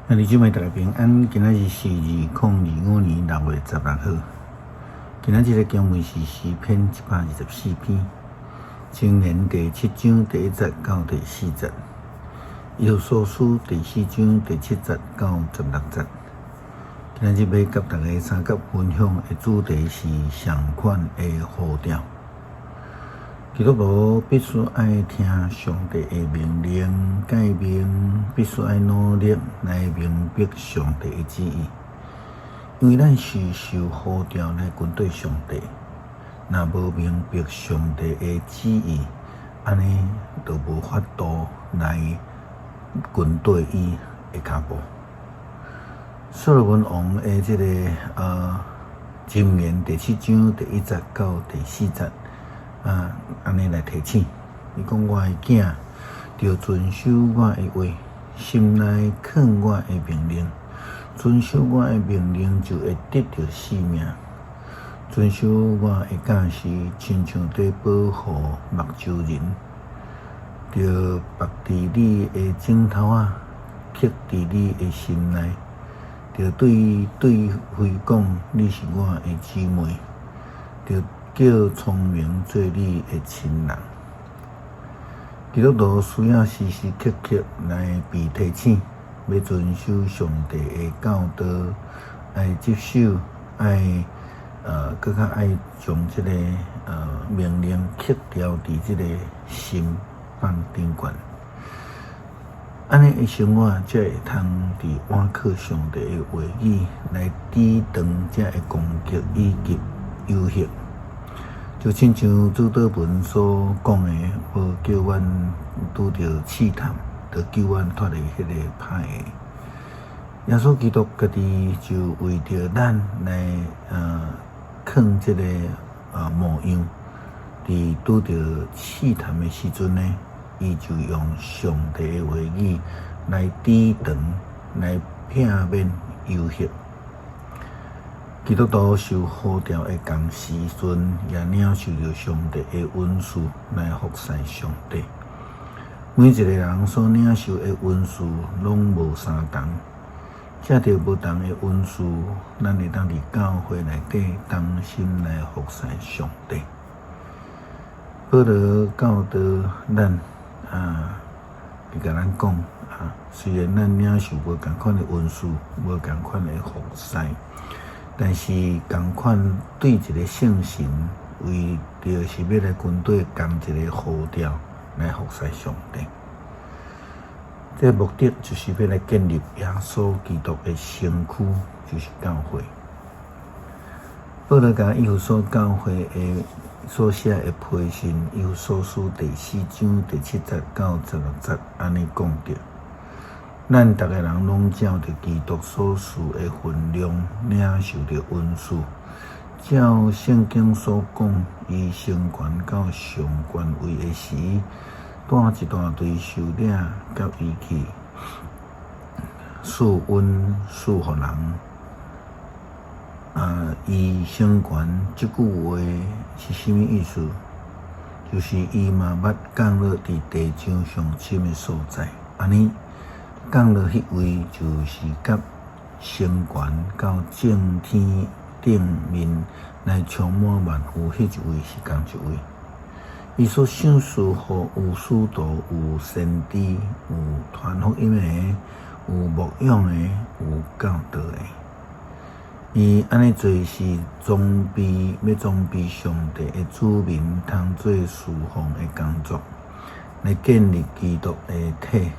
兄弟姊妹，大家平安。今仔日是2025年6月16號。今仔日的經文是詩篇124篇，箴言第七章第一節到第四節，以弗所書第四章第七節到16節。今仔日欲佮大家相佮分享的主題是相款的呼召。基督徒必須愛聽上帝的命令、誡命，必須愛努力來明白上帝的旨意，因為咱是受呼召來跟綴上帝。若無明白上帝的旨意，按呢就無法度來跟綴伊的跤步。所羅門王的這个箴言第七章第一節到第四節。啊，按呢來提醒，伊講我的囝，著遵守我的話，心內囥我的命令，遵守我的命令就會得著性命。遵守我的教示，親像佇保護目睭仁，著縛佇你的指頭仔，刻佇你的心內，著對對妃講，你是我的姊妹，著叫聰明做你的親人。基督徒需要時時刻刻來被提醒，欲遵守上帝的教導，愛執守，愛閣較愛將這个命令刻牢佇這个心版頂懸。按呢的生活才會通佇倚靠上帝的話語來抵擋這个攻擊以及誘惑。就親像主禱文所講的，無叫阮拄著試探，著救阮脫離彼个歹的。耶穌基督家己就為著咱來扛這个模樣，佇拄著試探的時陣呢，伊就用上帝的話語來抵擋，來避免誘惑。基督徒受呼召的仝時陣，也領受著上帝的恩賜來服侍上帝。每一个人所領受的恩賜攏無相仝，藉著無仝的恩賜，咱會當佇教會內底同心來服侍上帝。保羅教導咱啊，伊共咱講啊，雖然咱領受無仝款的恩賜，無仝款的服侍。但是仝款對一个聖神，為著是欲來跟綴仝一个呼召來服侍上帝。這个目的就是欲來建立耶穌基督的身軀，就是教會。保羅共以弗所教會的所寫的批信，以弗所書第四章第七節到16節，按呢講著。咱逐个人攏照著基督所賜的分量，領受著恩賜。照聖經所講，伊升懸到上懸位的時，帶一大堆首領佮伊去賜恩賜予人。啊，伊升懸這句話是啥物意思？就是伊嘛捌降落佇地上上深的所在，按呢。降落彼位，就是佮升懸到眾天頂面來充滿萬有，彼一位是仝一位。伊所賞賜予有使徒、有先知、有傳福音的、有牧養的、有教導的。伊按呢做是裝備，欲裝備上帝的子民，通做事奉的工作，來建立基督的體。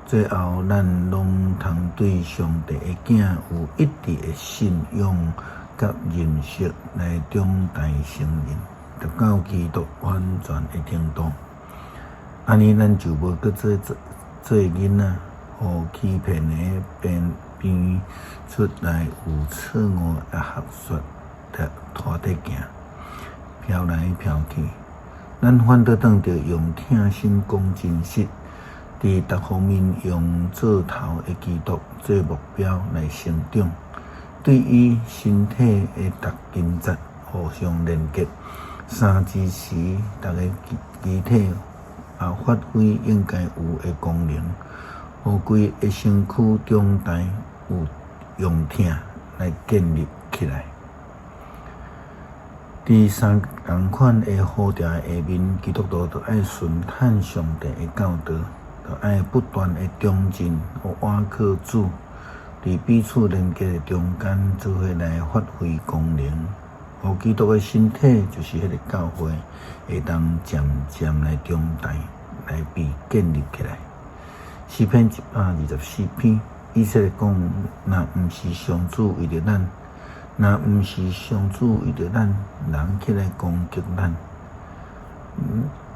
最後，咱攏通對上帝的囝有一致的信仰佮認識，來長大成人，達到基督完全的程度。按呢，咱就無閣做做做囡仔，予欺騙的編編出來有錯誤的學說的拖著行，飄來飄去。咱反倒轉著用疼心講真實。佇逐方面用做頭的基督做目標來成長，對伊身體的逐筋節互相連結，相支持，逐个肢體啊發揮應該有的功能，予規个身軀長大，有用疼來建立起來。佇相仝款的呼召下面，基督徒著愛順趁上帝的教導，著愛不斷的長進，倚靠主，佇彼此連結的中間，做伙來發揮功能，予基督的身體，就是彼個教會，會當漸漸來長大，來被建立起來。詩篇124篇，以色列講：若毋是上主為著咱，若毋是上主為著咱，人起來攻擊咱，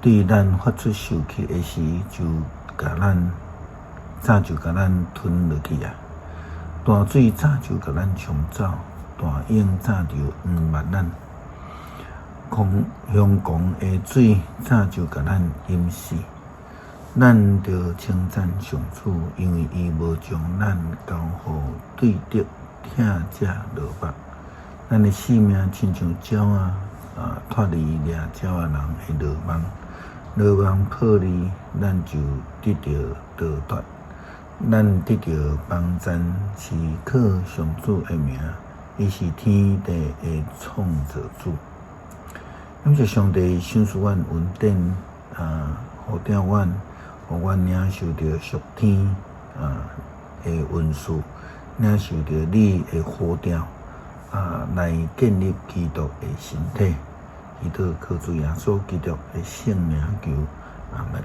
對咱發出受氣的時，就共咱早就共咱吞落去啊！大水早就共咱沖走，大湧早就淹沒咱，狂凶狂的水早就共咱淹死。咱著稱讚上主，因為伊無將咱交予對敵疼者落網。咱的性命親像鳥仔啊，脫離掠鳥仔人的羅網，羅網破裂，咱就得著逃脫。咱得著幫贊是靠上主的名，伊是天地的創造主。感謝上帝賞賜阮恩典啊，呼召阮，予阮領受著屬天啊的恩賜，領受著你的呼召啊，來建立基督的身體。祈禱靠主耶穌基督的聖名求，阿門。